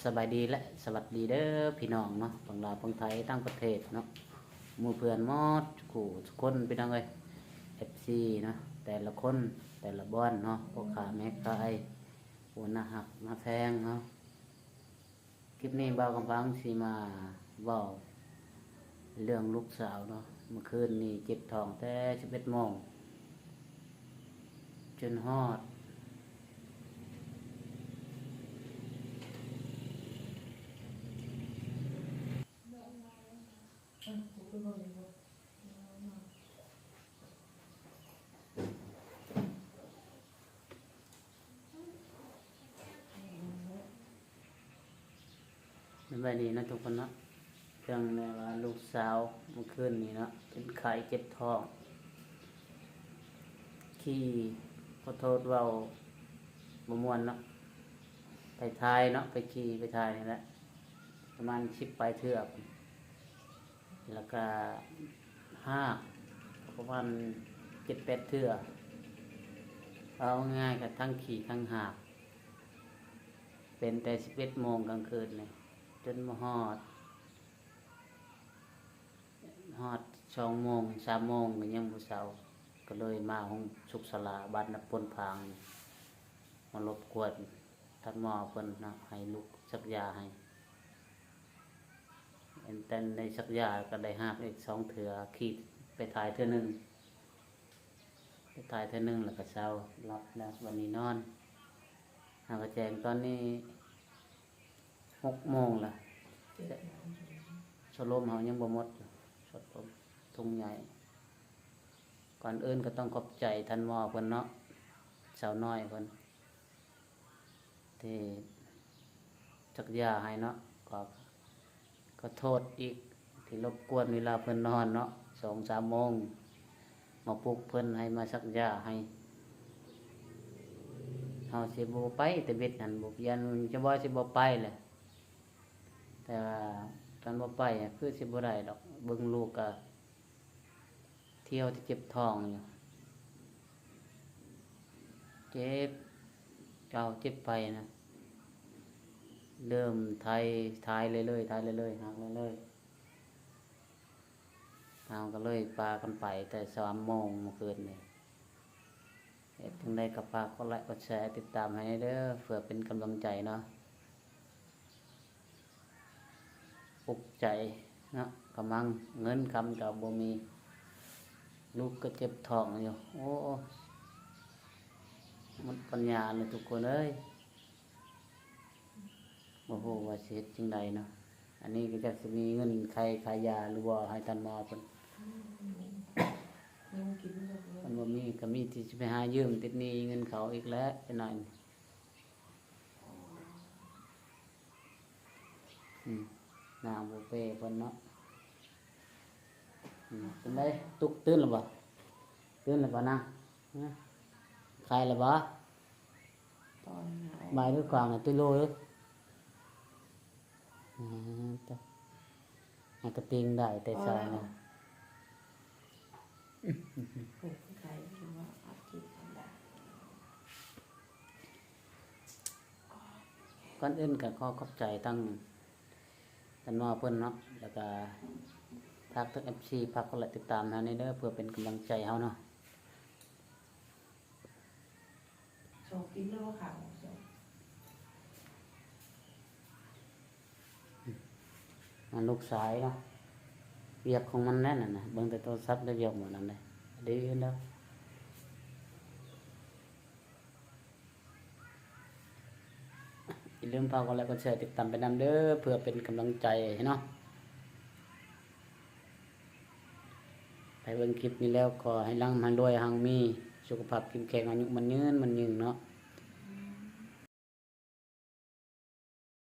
ສະບາຍດີ ແລະ ສະຫວັດດີເດີພີ່ນ້ອງເນາະ ທັງລາວ ທັງໄທ ຕ່າງປະເທດເນາະ ໝູ່ເພື່ອນໝົດຄູ່ຄູ່ຄົນ ພີ່ນ້ອງເອີຍ ເອັຟຊີເນາະ ແຕ່ລະຄົນ ແຕ່ລະບ່ອນເນາະ ພໍ່ຄ້າແມ່ຂາຍ ຜູ້ໜ້າຮັກໜ້າແພງເນາະ. ຄລິບນີ້ບ່າວກຳພັງຊິມາເວົ້າເລື່ອງລູກສາວເນາະ ມື້ຄືນນີ້ເຈັບທ້ອງແຕ່ສິບເອັດໂມງ ຈົນຮອດ ສະບາຍດີເນາະທຸກຄົນເນາະ ເລື່ອງແບບວ່າລູກສາວມື້ຄືນນີ້ເນາະ ເປັນໄຂ້ເຈັບທ້ອງ ຂີ່ ຂໍໂທດເວົ້າບໍ່ມ່ວນເນາະ ໄປຖ່າຍເນາະ ໄປຂີ່ໄປຖ່າຍນີ້ແຫຼະ ປະມານສິບປາຍເທື່ອ ແລ້ວກະຫາກປະມານເຈັດແປດເທື່ອ ເວົ້າງ່າຍໆ ກະທັງຂີ່ທັງຫາກ ເປັນແຕ່ສິບເອັດໂມງກາງຄືນນີ້ ຈົນມາຮອດ ຮອດສອງໂມງ ສາມໂມງກະຍັງບໍ່ເຊົາ ກະເລີຍມາໂຮງສຸກສາລາ ບ້ານນາໂພນພາງ ມາລົບກວນ ທ່ານໝໍເພິ່ນເນາະ ໃຫ້ລູກສັກຢາໃຫ້ ແຕ່ໄດ້ສັກຢາ ກະໄດ້ຫາກອີກສອງເທື່ອ ຂີ່ໄປຖ່າຍເທື່ອໜຶ່ງ ໄປຖ່າຍເທື່ອໜຶ່ງ ແລ້ວກະເຊົາ ຫຼັບແລ້ວ ວັນນີ້ນອນ ຫາກະແຈ້ງຕອນນີ້ຫົກໂມງລະ ເຈັດໂມງ ສະລົມເຮົາຍັງບໍ່ໝົດຢູ່ ສະລົມ ທຸງໃຫຍ່ ກ່ອນອື່ນກະຕ້ອງຂອບໃຈທ່ານໝໍເພິ່ນເນາະ ສາວນ້ອຍເພິ່ນ ທີ່ສັກຢາໃຫ້ເນາະ ກໍຂໍໂທດອີກທີ່ລົບກວນເວລາເພິ່ນນອນເນາະ ສອງສາມໂມງ ມາປຸກເພິ່ນໃຫ້ມາສັກຢາໃຫ້ ເຮົາຊິບໍ່ໄປແຕ່ເບັດຫັ້ນ ບໍ່ ຢ້ານຈະວ່າຊິບໍ່ໄປແຫຼະ ແຕ່ວ່າຄັນບໍ່ໄປຄືຊິບໍ່ໄດ້ດອກ ເບິ່ງລູກກະ ທ່ຽວແຕ່ເຈັບທ້ອງຢູ່ ເຈັບ ເຈົ້າເຈັບໄປນະ ເລີ່ມຖ່າຍ ຖ່າຍເລື້ອຍໆ ຖ່າຍເລື້ອຍໆ ຫັກເລື້ອຍໆ ເຮົາກະເລີຍພາກັນໄປແຕ່ສາມໂມງມື້ຄືນນີ້ ເຮັດຈັ່ງໃດກະຝາກກົດໄລກ໌ ກົດແຊ ຕິດຕາມໃຫ້ແດ່ເດີ ເພື່ອເປັນກຳລັງໃຈເນາະ. ອຸກໃຈເນາະ ກຳລັງ ເງິນຄຳກະບໍ່ມີ ລູກກະເຈັບທ້ອງຢູ່ ໂອ້ ໝົດປັນຍາເລີຍທຸກຄົນເອີຍ ບໍ່ຮູ້ວ່າຊິເຮັດຈັ່ງໃດເນາະ ອັນນີ້ກະຈັກຊິມີເງິນໄຂ ຂາຍຢາຫຼືບໍ່ ໃຫ້ທ່ານໝໍເພິ່ນ ຄັນບໍ່ມີກະມີແຕ່ຊິໄປຫາຢືມຕິດໜີ້ເງິນເຂົາອີກແຫຼະ ຈັກໜ້ອຍນີ້. ອືມ ນາງບໍ່ເປເພິ່ນເນາະ ອືມ ເປັນໃດ ຕຸກຕື່ນແລ້ວບໍ່? ຕື່ນແລ້ວບໍ່ນາງ? ຄາຍແລ້ວບໍ່? ຕອນ ບາຍດ້ວຍຄວາມນະ ຕຸໂລເອີຍ ອືມ ຕະ ໃຫ້ກະຕິງໄດ້ແຕ່ເຊົ້ານະ ເປີດໃຈຢູ່ວ່າອາທິດທຳດາ ກ່ອນອື່ນກະຂໍຂອບໃຈທັງທ່ານໝໍເພິ່ນເນາະ ແລ້ວກະຝາກເຖິງເອັຟຊີ ຝາກກົດໄລກ໌ຕິດຕາມເຮົາແດ່ເດີ ເພື່ອເປັນກຳລັງໃຈເຮົາເນາະ. ສອງກິນແລ້ວບໍ່ຂາວ ອືມ ລູກຊາຍເນາະ ວຽກຂອງມັນແນ່ນະ ເບິ່ງແຕ່ໂທລະສັບໄດ້ວຽກໝົດນັ້ນເດ້ ດີແລ້ວ. ຢ່າລືມຝາກກົດໄລກ໌ ກົດແຊ ຕິດຕາມໄປນຳເດີ ເພື່ອເປັນກຳລັງໃຈໃຫ້ເນາະ. ໃຜເບິ່ງຄລິບນີ້ແລ້ວ ຂໍໃຫ້ລ່ຳໃຫ້ລວຍ ຮັ່ງມີ ສຸຂະພາບເຂັ້ມແຂງ ອາຍຸໝັ້ນຍືນ ໝັ້ນຍືນເນາະ